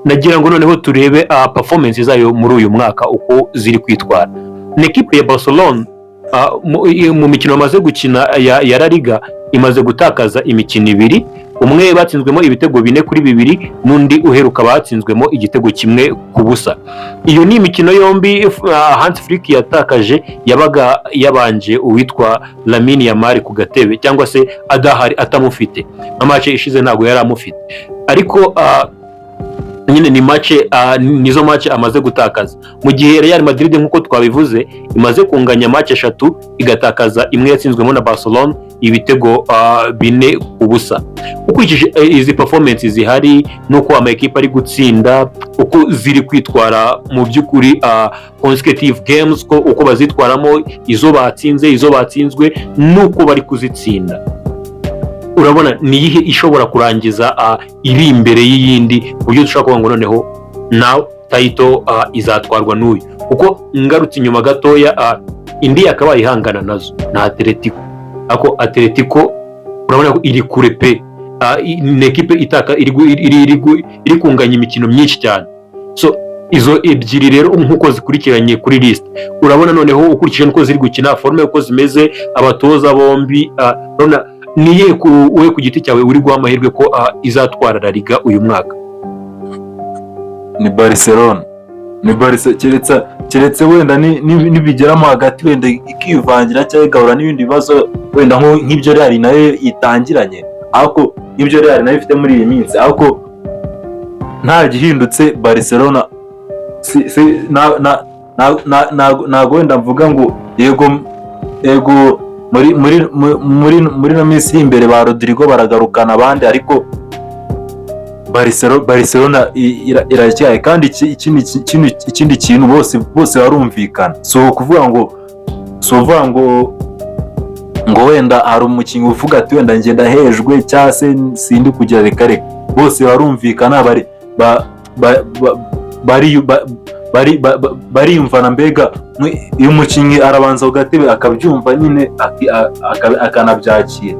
Nagira ngo noneho turebe performance zayo muri uyu mwaka uko ziri kwitwara. Ni ekipe ya Barcelona, mu mikino bamaze gukina ya La Liga, imaze gutakaza imikino ibiri: umwe batsinzwemo ibitego 4-2, n'undi uheruka batsinzwemo igitego 1-0. Iyo ni imikino yombi Hans Flick yatakaje, yabaga yabanje uwitwa Lamine Yamal ku gatebe cyangwa se adahari, atamufite. Nka match ishize ntabwo yari amufite, ariko nyine ni match, nizo match amaze gutakaza, mu gihe Real Madrid, nk'uko twabivuze, imaze kunganya match eshatu, igatakaza imwe yatsinzwemo na Barcelona ibitego 4-0. Ukurikije izi performance zihari n'uko ama ekipe ari gutsinda, uko ziri kwitwara mu by'ukuri, consecutive games, ko uko bazitwaramo, izo batsinze, izo batsinzwe n'uko bari kuzitsinda, urabona ni iyihe ishobora kurangiza iri imbere y'iyindi, ku buryo dushobora kuvuga ngo noneho now title izatwarwa n'uyu? Kuko ngarutse inyuma gatoya, indi yakabaye ihangana nazo ni Atletico, ariko Atletico urabona ko iri kure pe. Ni ekipe itaka iri, gu- iri, iri, gu- iri kunganya imikino myinshi cyane. So izo ebyiri rero nk'uko zikurikiranye kuri list, urabona noneho ukurikije n'uko ziri gukina, forme uko zimeze, abatoza bombi, urabona niye wowe ku giti cyawe uri guha amahirwe ko izatwara La Liga uyu mwaka? Ni Barcelona, ni Barca, keretse wenda nibigeramo hagati wenda ikivangira cyangwa igahura n'ibindi bibazo wenda nk'ibyo Real nayo itangiranye, ariko nk'ibyo Real nayo ifite muri iyi minsi. Ariko nta gihindutse, Barcelona si na na na na ntago wenda mvuga ngo yego yego, muri no minsi iri imbere ba Rodrigo baragarukana abandi, ariko Barcelona iracyaye. Kandi ikindi kintu, bose barumvikana. Si ukuvuga ngo wenda hari umukinnyi uvuga ati wenda ngenda hejwe cyangwa se sindi kugira, reka reka, bose barumvikana, bari ba, ba, ba, bari ba, bari bariyumvana. Mbega iyo umukinnyi arabanza ku gatebe akabyumva nyine, akanabyakira.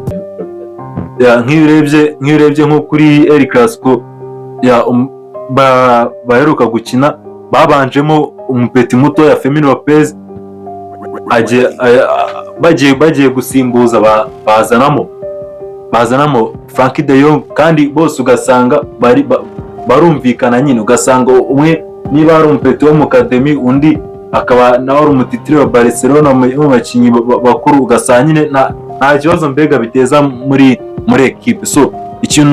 Ya, nk'iyo urebye nko kuri El Clasico ya baheruka gukina, babanjemo umupetit muto ya Fermin Lopez, bagiye gusimbuza, bazanamo Frenkie de Jong, kandi bose ugasanga barumvikana nyine. Ugasanga umwe niba ari umupetit wo mu academy, undi akaba nawe ari umutitulaire wa Barcelona mu bakinnyi bakuru, ugasanga nyine nta kibazo mbega biteza muri ekipe. So ikintu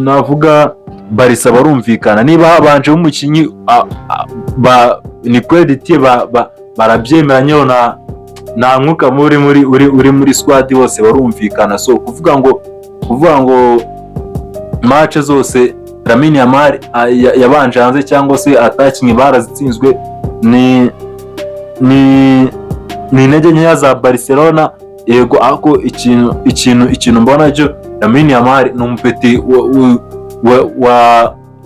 navuga, Barca barumvikana. Niba habanjemo umukinnyi, ni credit ye, barabyemeranyeho, nta mwuka muri muri uri uri muri squad, bose barumvikana. So kuvuga ngo match zose Lamine Yamal yabanje hanze cyangwa se atakinnye barazitsinzwe, ni intege nkeya za Barcelona, yego. Ariko ikintu mbona cyo, Lamine Yamal ni umupetit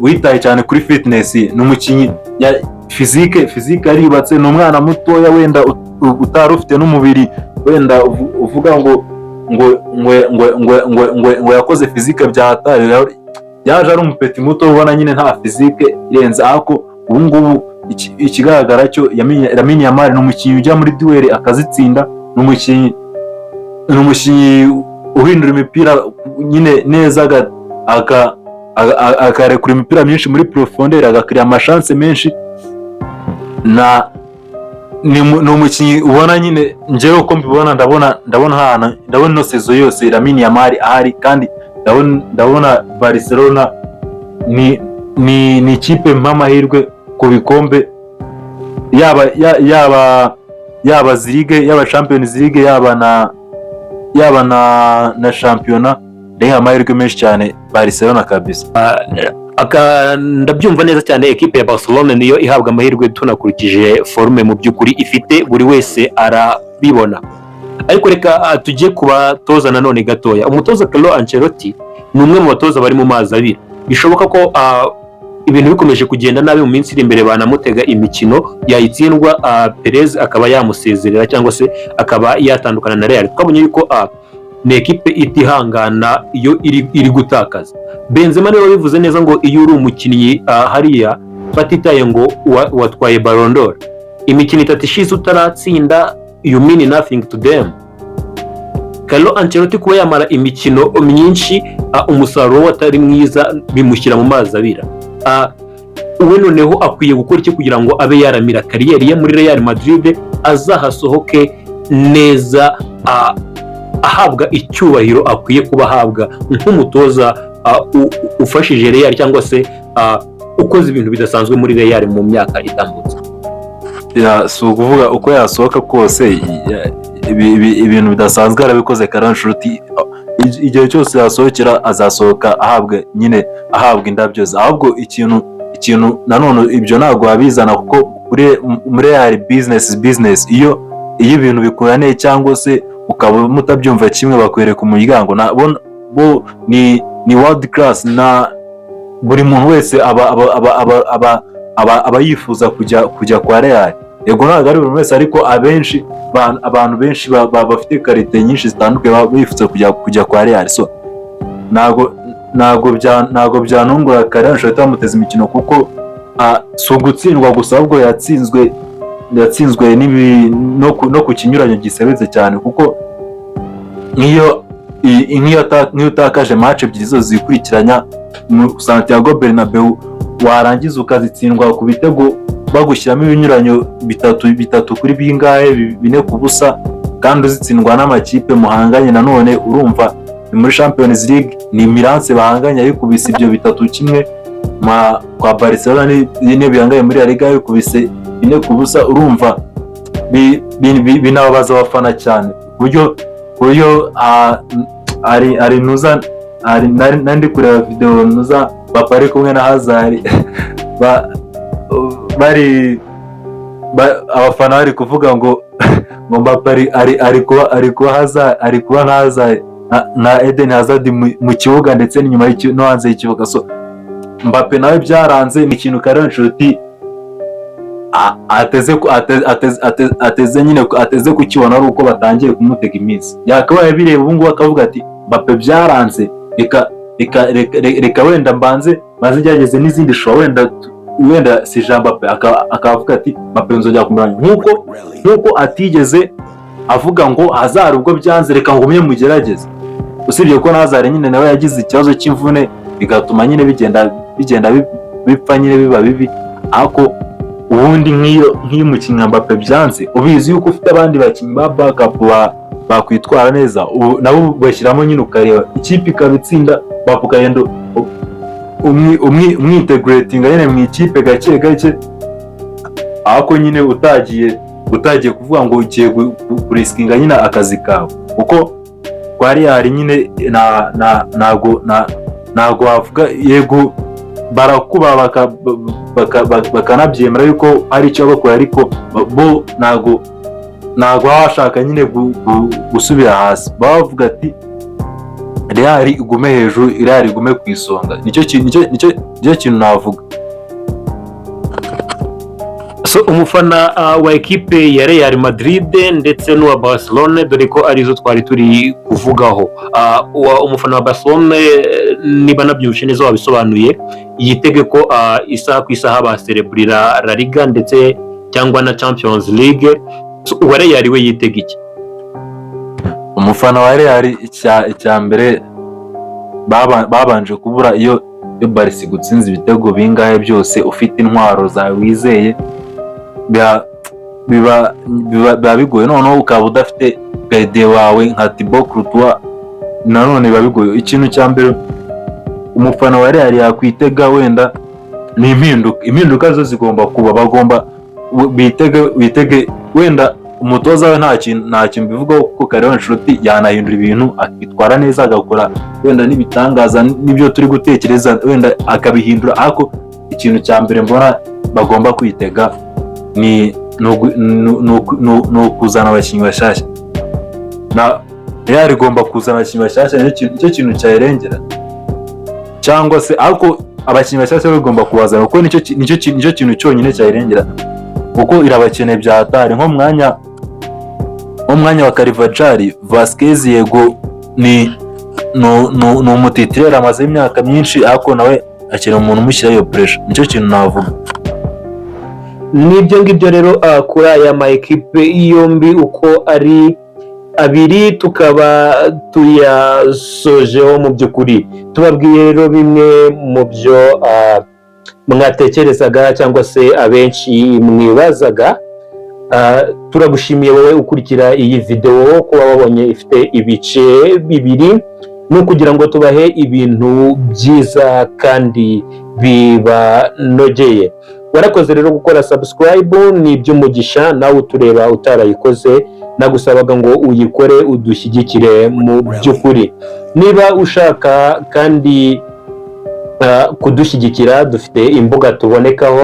witaye cyane kuri fitness, ni umukinnyi ya physique yarubatse. Ni umwana mutoya wenda utari ufite n'umubiri wenda uvuga ngo yakoze physique bya hatari. Yaje ari umupetit muto ubona nyine nta physique irenze, ariko ubu ngubu ikigaragara cyo, Lamine Yamal ni umukinnyi ujya muri duel akazitsinda, ni umukinnyi uhindura imipira nyine neza, akarekura imipira myinshi muri profondeur, agakira amachance menshi. Na ni umukinnyi ubona nyine, njyewe uko mbibona, ndabona ahantu, ndabona ino saison yose Lamine Yamal ahari, kandi ndabona Barcelona ni ikipe mpa amahirwe ku bikombe, yaba League, yaba Champions League, yaba na shampiyona. Ndayiha amahirwe menshi cyane Barcelona kabisa. Ndabyumva neza cyane, ekipe ya Barcelona niyo ihabwa amahirwe tunakurikije forme mu by'ukuri ifite, buri wese arabibona. Ariko reka tujye ku batoza nanone gatoya. Umutoza Carlo Ancelotti ni umwe mu batoza bari mu mazi abira. Bishoboka ko ibintu bikomeje kugenda nabi mu minsi iri imbere, banamutega imikino yayitsindwa, Perez akaba yamusezerera cyangwa se akaba yatandukana na Real. Twabonye yuko Ni ekipe itihangana iyo iri gutakaza. Benzema niwe wabivuze neza ngo iyo uri umukinnyi hariya, batitaye ngo watwaye Ballon d'Or, imikino 3 ishize utaratsinda, you mean nothing to them. Carlo Ancelotti kuba yamara imikino myinshi umusaruro we atari mwiza bimushyira mu mazi abira. We noneho akwiye gukora iki kugira ngo abe yaramira carrière ye muri Real Madrid, azahasohoke neza, ahabwa icyubahiro akwiye kuba ahabwa nk'umutoza ufashije Real cyangwa se ukoze ibintu bidasanzwe muri Real mu myaka itambutse? Ya, si ukuvuga uko yasohoka kose, ibintu bidasanzwe arabikoze. Carlo Ancelotti igihe cyose yasohokera azasohoka ahabwa nyine, ahabwa indabyo ze. Ahubwo ikintu nanone, ibyo ntabwo wabizana kuko muri Real business is business. Iyo ibintu bikunaniye cyangwa se ukaba mutabyumva kimwe, bakwereka umuryango. Bo ni world class, na buri muntu wese aba yifuza kujya kwa Real. Yego, ntabwo ari buri wese, ariko abenshi, abantu benshi bafite qualité nyinshi zitandukanye baba bifuza kujya kwa Real. So ntabwo byanungura Carlo Ancelotti bamuteza imikino, kuko si ugutsindwa gusa, ahubwo yatsinzwe no ku kinyuranyo gisebetse cyane, kuko nk'iyo utakaje match ebyiri zose zikurikiranya mu Santiago Bernabeu, warangiza ukazitsindwa ku bitego bagushyiramo ibinyuranyo bitatu bitatu kuri bingahe, 4-0, kandi uzitsindwa n'amakipe muhanganye nanone. Urumva ni muri Champions League, ni Milan bahanganye ayikubise ibyo 3-1, kwa Barcelona ni bihanganye muri La Liga yayikubise 4-0. Urumva binababaza abafana cyane, ku buryo ari nuza ari nari ndi kureba video nuza papa ari kumwe na Hazard, bari abafana bari kuvuga ngo Mbappe ari kuba Hazard, ari kuba nka Hazard, nka Eden Hazard mu kibuga ndetse n'inyuma no hanze y'ikibuga. So Mbappe nawe byaranze. Ni ikintu Carlo Ancelotti ateze ateze nyine ateze kukibona ari uko batangiye kumutega iminsi. Yakabaye bireba ubu ngubu akavuga ati: "Mbappe byaranze, reka wenda mbanze ngerageze n'izindi choix." Wenda si Jean Mbappe, akavuga ati: "Mbappe nzongera kumenya," nk'uko atigeze avuga ngo Hazard ubwo byanze reka ngumye mugerageze. Usibye ko na Hazard nyine nawe yagize ikibazo cy'imvune, bigatuma nyine bigenda bipfa nyine biba bibi. Ariko ubundi nk'iyo umukinnyi nka Mbappe byanze, ubizi yuko ufite abandi bakinnyi ba backup bakwitwara neza, ubu nabo bashyiramo nyine, ukareba ikipe ikaba itsinda, Mbappe ukagenda umwintegratinga nyine mu ikipe gake gake, ariko nyine utagiye kuvuga ngo ugiye kuriskinga nyine akazi kawe, kuko kwa Real nyine na na ntago na ntago wavuga yego barakuba bakanabyemera yuko hari icyo bakora, ariko bo ntago baba bashaka nyine gusubira hasi. Baba bavuga ati: "Real igume hejuru, Real igume ku isonga." Nicyo kintu navuga. So umufana wa ekipe ya Real Madrid ndetse n'uwa Barcelone, dore ko arizo twari turi kuvugaho, umufana wa Barcelone, niba nabyumvishe neza wabisobanuye, yitege ko isaha ku isaha basereburira La Liga ndetse cyangwa na Champions League. So, uwa Real we yitega iki? Umufana wa Real, icya mbere babanje kubura. Iyo Barca igutsinze ibitego bingahe byose, ufite intwaro zawe wizeye, biba bigoye. Noneho ukaba udafite gardien wawe nka Thibaut Courtois, nanone biba bigoye. Ikintu cya mbere umufana wa Real yakwitega wenda ni impinduka. Impinduka zo zigomba kuba, bagomba bitege wenda umutoza we nta kintu bivugaho, kuko Carlo Ancelotti yanahindura ibintu akitwara neza, agakora wenda n'ibitangaza n'ibyo turi gutekereza wenda akabihindura. Ariko ikintu cya mbere mbona bagomba kwitega ni ukuzana abakinnyi bashyashya. Na Real igomba kuzana abakinnyi bashyashya, nicyo kintu cyayirengera. Cyangwa se ariko abakinnyi bashyashya bagomba kubazana, kuko nicyo kintu cyonyine cyayirengera, kuko irabakeneye bya hatari. Nko mu mwanya wa Carvajal, Vasquez, yego. Ni umutitulaire, amaze imyaka myinshi, ariko nawe akeneye umuntu umushyiraho iyo pressure. Nicyo kintu navuga. N'ibyo ngibyo rero, kuri aya ma ekipe yombi uko ari abiri tukaba tuyasojeho. Mu by'ukuri tubabwiye rero bimwe mu byo mwatekerezaga cyangwa se abenshi mwibazaga. Turagushimiye wowe ukurikira iyi videwo, kuba wabonye ifite ibice bibiri ni ukugira ngo tubahe ibintu byiza kandi bibanogeye. Warakoze rero gukora subscribe, ni iby'umugisha. Nawe utureba utarayikoze, nagusabaga ngo uyikore udushyigikire. Mu by'ukuri niba ushaka kandi kudushyigikira, dufite imbuga tubonekaho.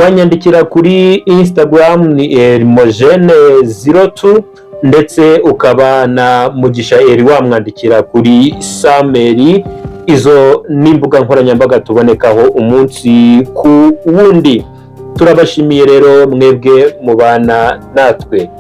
Wanyandikira kuri Instagram ni Hermogene 02, ndetse ukaba na Mugisha Eri wamwandikira kuri Sameri. Izo ni imbuga nkoranyambaga tubonekaho umunsi ku wundi. Turabashimiye rero mwebwe mubana natwe.